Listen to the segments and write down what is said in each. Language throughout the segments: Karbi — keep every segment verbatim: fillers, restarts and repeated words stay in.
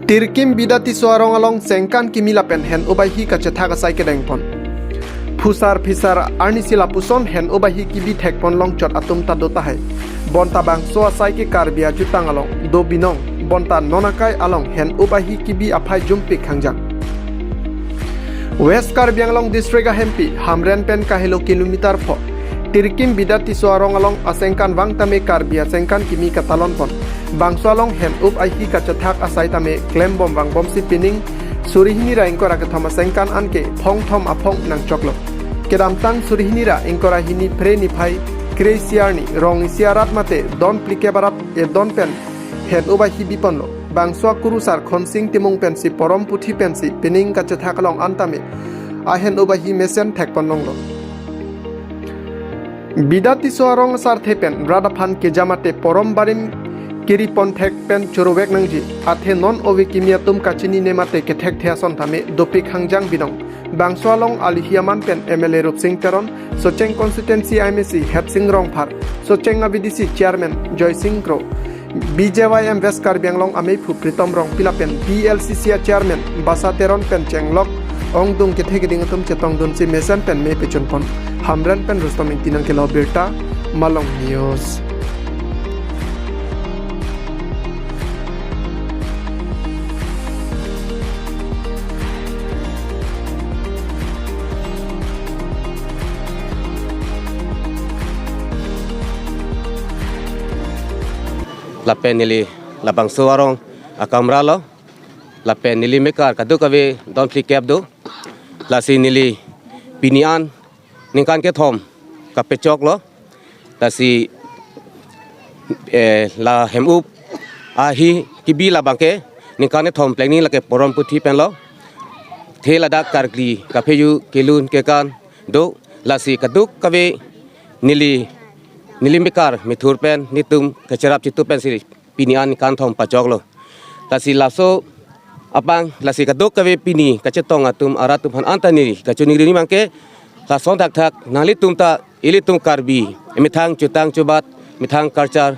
Tirkim Bida Tisso arong along sengkan kimi lapen hen-up ahi kachethak asai kedengpon. Phusar phisar arnisi lapuson hen-up ahi kibi thekpon longchot atum ta do tahai. Bonta bangso asai ke Karbi ajutang along do binong. Bonta non akai along hen-up ahi kibi aphai jumpik hangjang. West Karbi Anglong District ahempi Hamren pen kahelo kilometer pho Tirkim Bida Tisso arong along asengkan vang tame Karbi asengkan kimi katalonpon. Bangso along hen-up ahi kachethak asai tame klembom vangbomsi pining suri hini ra ingkoi ra kethom asengkan anke phongthom aphong nangchoklo. Kedamtang suri hini ra ingkoi ra hini Phre niphai kre-isi arni rong isi arat mate don phlikep arat edon pen hen-up ahi biponlo. Bangso akurusar Khonsing Timung pensi porom puthi pensi pining kachethak along an tame ahen-up ahi mesen thekpon longlo. Bida Tisso arong asarthe pen rat aphan keja mate porom barim keripon thek pen chorovek nangji. Athe non ove kimi atum kachinine mate kethekthe ason tame dopik hangjang binong. Bangso along alihi aman pen M L A Rupsing Teron, Socheng Constituency M A C Hepsing Rongphar, Socheng A V D C Chairman Joysing Kro, B J Y M West Karbi Anglong ameiphu Pritom Rongpi lapen B L C C a Chairman Basa Teron pen chenglok ongdung kethe keding atum chetongdunsi mesen pen me pechunpon. Hamren pen Rustom Ingti nangkelo birta, Malong News. Lapen neli labangso arong akamra lo. Lapen neli mekar kadokave don phlikep do. Lasi neli pini an ningkan kethom kapechoklo. Lasi, eh, la hem-up ahi kibi labangke ningkan kethom plengni lake porom puthi penlo. The ladak karkli kapheju kelun kekan do. Lasi kadokave neli, neli mekar methur pen nelitum kacherap chitu pensi pini an ningkan thom pachoklo. Lasi laso apang lasi kadokave pini kachetong atum arat atum aphan anta neli kachiningri abangke lason thakthak nanglitum ta ilitum Karbi emethang chutang chubat, methang culture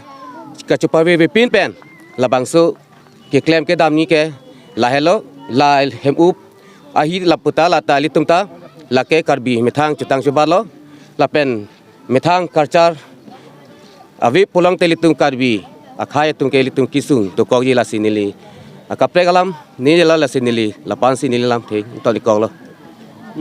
kachepavepin pen labangso keklem kedam ni ke lahelo, la hem-up ahi lapu ta lata ilitum ta lake Karbi methang chutang chubatlo. Lapen methang culture ave pulote ilitum Karbi akhei atum ke ilitum kesung dokokji, lasi neli akaprek alam neli la, lasi neli lapu ansi neli lamthe ington-ikoklo.